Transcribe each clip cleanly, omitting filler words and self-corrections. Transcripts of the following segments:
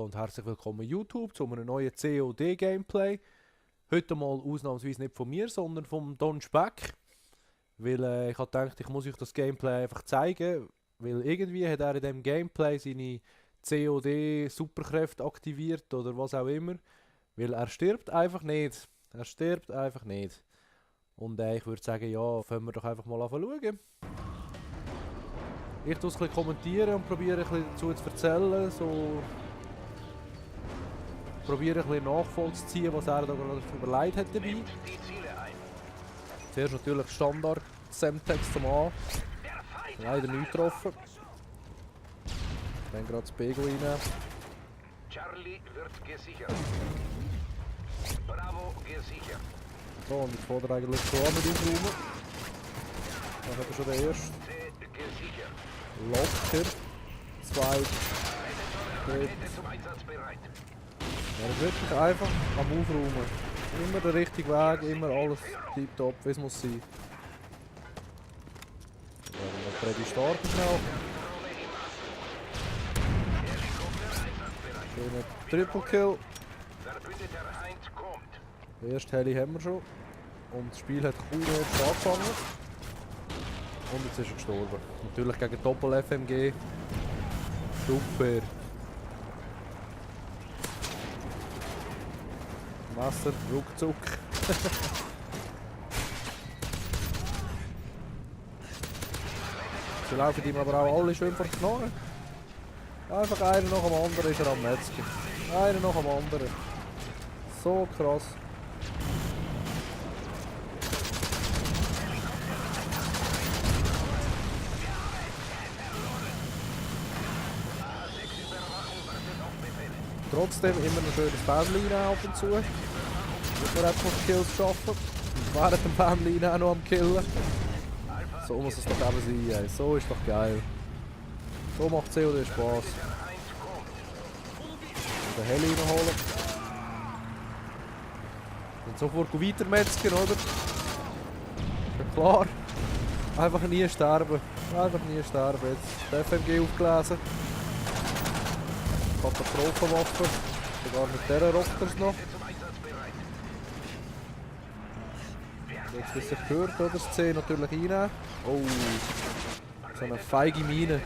und herzlich willkommen YouTube zu einem neuen COD-Gameplay. Heute mal ausnahmsweise nicht von mir, sondern vom Don Speck. Weil ich habe gedacht, ich muss euch das Gameplay einfach zeigen. Weil irgendwie hat er in diesem Gameplay seine COD-Superkräfte aktiviert oder was auch immer. Weil er stirbt einfach nicht. Er stirbt einfach nicht. Und ich würde sagen, ja, fangen wir doch einfach mal an zu schauen. Ich tue es ein bisschen kommentieren und probiere ein bisschen dazu zu erzählen. So probiere ein bisschen nachvollziehen, was er da gerade überlegt hat dabei. Zuerst natürlich Standard Semtex zum A. Leider nicht getroffen. Dann gerade das Bego rein. Charlie wird gesichert. Bravo gesichert. So, und jetzt fährt er eigentlich schon an mit aufräumen. Dann hat er schon den ersten. Locker. Zwei. Dritt. Er ist wirklich einfach am Aufräumen. Immer der richtige Weg, immer alles tiptop, wie es muss sein. Ja, dann noch Freddy stark schnell. Schöner Triple Kill. Den ersten Heli haben wir schon. Und das Spiel hat kaum erst angefangen. Und jetzt ist er gestorben. Natürlich gegen Doppel-FMG. Super. Messer, ruckzuck. Sie laufen ihm aber auch alle schön vor die Knochen. Einfach einer nach dem anderen ist er am Metzger. Einer nach dem anderen. So krass. Trotzdem immer ein schönes Bändchen ab und zu. Dass wir einfach Kills schaffen. Und während dem Bändchen auch noch am Killen. So muss es doch eben sein. So ist doch geil. So macht COD Spaß. Den Heli reinholen. Und sofort weitermetzgen, oder? Ist ja klar. Einfach nie sterben. Einfach nie sterben. Jetzt die FMG aufgelesen. Katastrophenwaffe. Sogar mit dieser rockt er es noch. Jetzt ist er gehört, oder? Das C natürlich reinnehmen. Oh, so eine feige Mine.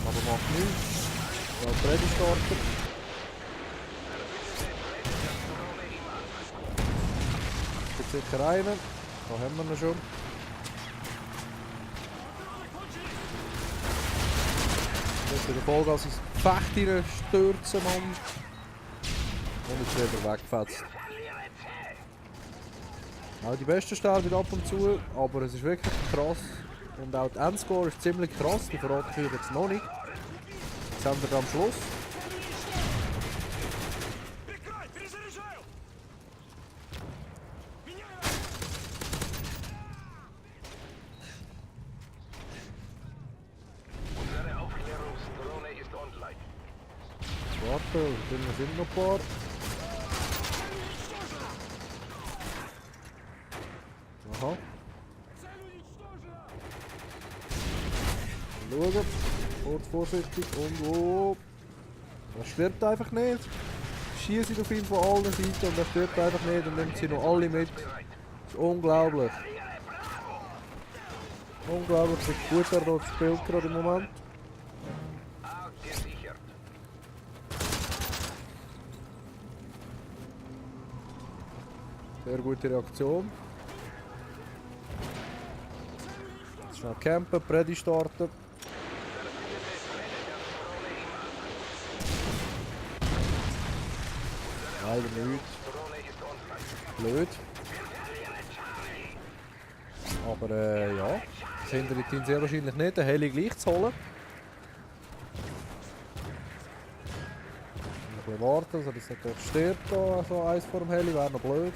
Aber macht nichts. Ja, Freddy startet. Gibt sicher einen. Da haben wir ihn schon. Jetzt wieder Vollgas ins Gefecht stürzen, Mann. Und jetzt wird er weggefetzt. Auch die besten sterben ab und zu, aber es ist wirklich krass. Und auch die Endscore ist ziemlich krass, die verrate ich euch jetzt noch nicht. Jetzt haben wir am Schluss. Warte, wir sind noch ein paar. Aha. Schauen. Kurz vorsichtig und wo. Er stirbt einfach nicht. Schießen auf ihn von allen Seiten und er stirbt einfach nicht und nimmt sie noch alle mit. Das ist unglaublich. Unglaublich, wie gut er dort spielt gerade im Moment. Sehr gute Reaktion. Schnell campen, Freddy starten. Leider nicht. Blöd. Aber ja, das hindert ihn sehr wahrscheinlich nicht, den Heli gleich zu holen. Ein bisschen warten, dass er jetzt natürlich stirbt, da, so eins vor dem Heli, wäre noch blöd.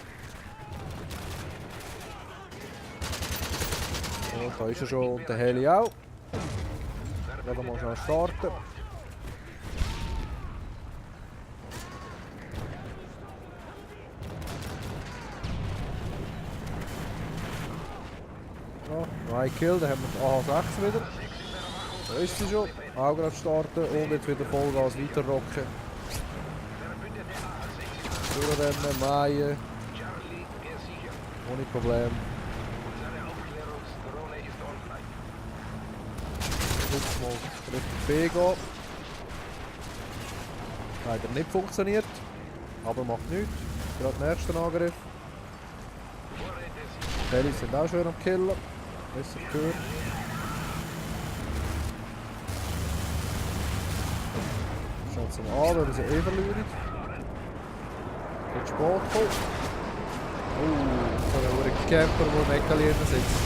Und da ist er schon und der Heli auch. Gerade mal schnell starten. Ja, noch ein Kill, dann haben wir die AH6 wieder. Da ist sie schon. Auch gerade starten und jetzt wieder Vollgas weiterrocken. Durchrennen, mähen, Charlie gesichert. ohne Problem. Unsere Aufklärungsdrohne ist online. Jetzt mal Richtung B gehen. Leider nicht funktioniert, aber macht nichts. Gerade den ersten Angriff. Vorräte sichern. Die Helis sind auch schön am Killen. Besser gehört. Schaut sie mal an, wenn wir sie eh verlieren. Wird spät kommen. So ein Camper, der im Eckali sitzt.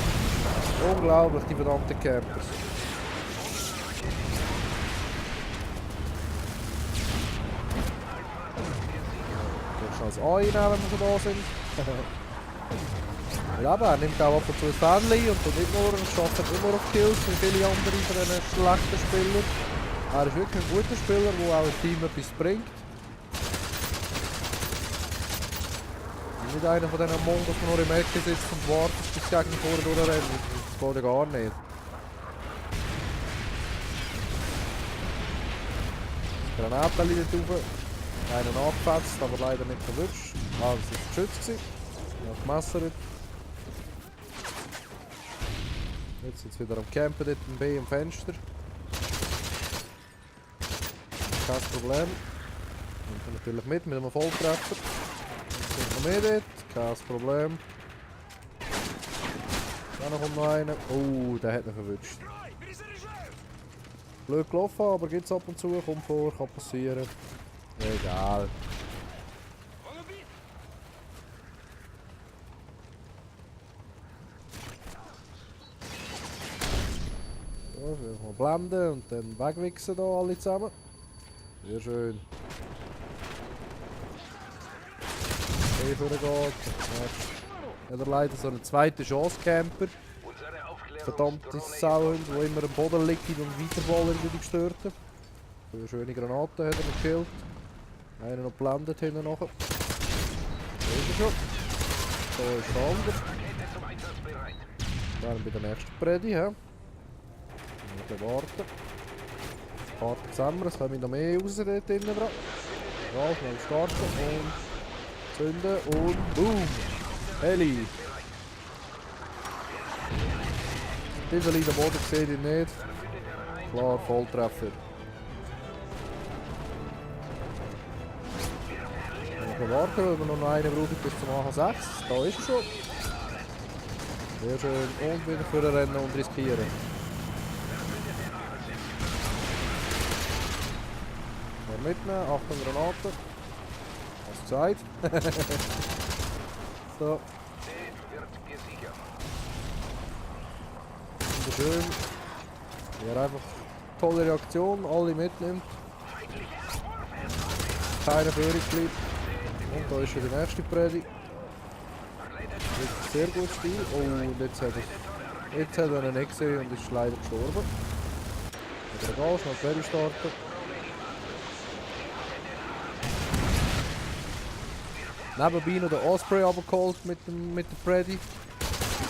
Unglaublich, die verdammten Campers. Als einnehmen, wenn wir schon da sind. Ja, aber er nimmt auch ab und zu ein Fähnchen und tut nicht nur, schafft nicht nur auf Kills wie viele andere von diesen schlechten Spielern. Er ist wirklich ein guter Spieler, der auch ein Team etwas bringt. Nicht einer von diesen Mongos, der nur im Ecke sitzt und wartet, bis die Gegner vorne durchrennen. Das geht ja gar nicht. Granaten dort rauf. Einen angefetzt, aber leider nicht verwünscht. Ah, das war geschützt. Ja, gemessert. Jetzt sind sie wieder am Campen dort im B im Fenster. Kein Problem. Nimmt natürlich mit einem Volltreffer. Jetzt sind wir mehr dort. Kein Problem. Dann kommt noch einer. Oh, der hat ihn verwünscht. Blöd gelaufen, aber gibt es ab und zu. Kommt vor, kann passieren. Egal. So, mal blenden und dann wegwichsen hier alle zusammen. Sehr schön. Hier vorne geht. Ja, der leider so einen zweiten Chance-Camper. Unsere Verdammte Aufklärungsdrohne ist Sauhund, online. die immer am Boden liegt und weiterballen wie die Gestörten. Eine schöne Granate hat er noch gekillt. Einer noch geblendet hinten nachher. Da ist er schon. Da ist der andere. Rakete zum Einsatz bereit. Wir wären bei der nächsten Predi. He? Noch warten. Warten zusammen, es kommen noch mehr raus dort drinnen dran. Ja, schnell starten und zünden und boom! Heli! Dieser liegt am Boden, seht ihr nicht. Klar, Volltreffer. Wir warten, weil wir noch einen brauchen bis zum AH6. Da ist er schon. Sehr schön. Und wieder für Rennen und riskieren. Mal mitnehmen. Achtung, Granaten. Hast gesagt. So, C wird gesichert. wunderschön. Ja, einfach tolle Reaktion. Alle mitnimmt. Keine Führung bleibt. Und da ist schon die nächste Predi. Wirklich sehr gutes Spiel. Oh, und jetzt hat er ihn nicht gesehen und ist leider gestorben. Aber egal, schnell Ferry starten. Nebenbei noch den Osprey abgeholt mit der Predi.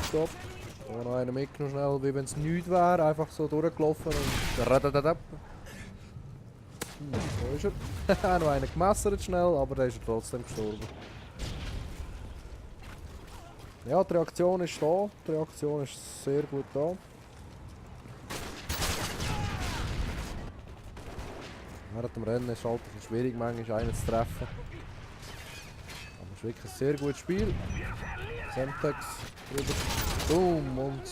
Stopp. Da noch einen mitgenommen schnell, wie wenn es nichts wäre. Einfach so durchgelaufen und radadadab. Da ist er. Noch einen gemessert schnell, aber der ist trotzdem gestorben. Ja, die Reaktion ist da. Die Reaktion ist sehr gut da. Während dem Rennen ist es halt ein schwierig, manchmal einen zu treffen. Aber es ist wirklich ein sehr gutes Spiel. Semtex drüber. Boom und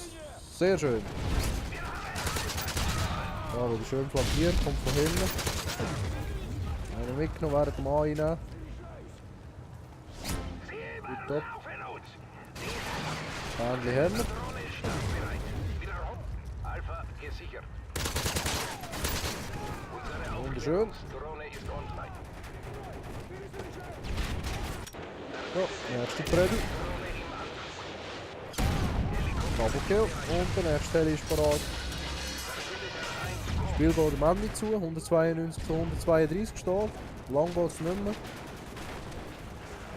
sehr schön. Da wieder schön flankiert, kommt von hinten. Einen mitgenommen während dem Annehmen. Gut top. Fähnchen haben wir. Drohne ist startbereit. Wiederum. Alpha gesichert. Unsere Wunderschön. Aufklärungsdrohne ist online. So, nächste Predi. Double Kill und der nächste Heli ist parat. Das Spiel geht am Ende zu, 192 zu 132 steht. Lang geht es nicht mehr.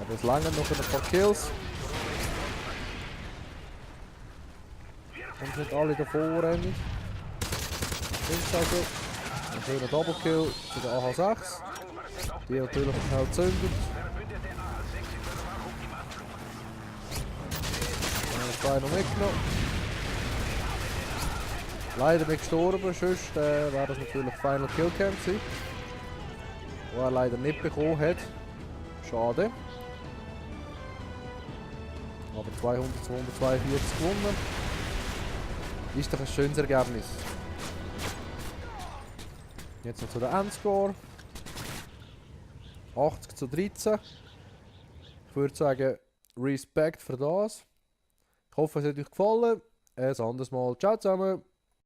Aber es lange noch für ein paar Kills. Und nicht alle davor rennen. Ist also Ein schöner Doppelkill zu der AH6. Die natürlich schnell gezündet. Zwei noch mitgenommen. Leider nicht gestorben, sonst wäre das natürlich Final Kill Cam gewesen. Wo er leider nicht bekommen hat. Schade. Aber 200, 242 gewonnen. Ist doch ein schönes Ergebnis. Jetzt noch zu der Endscore. 80:13. Ich würde sagen, Respekt für das. Ich hoffe, es hat euch gefallen. Ein anderes Mal. Ciao zusammen.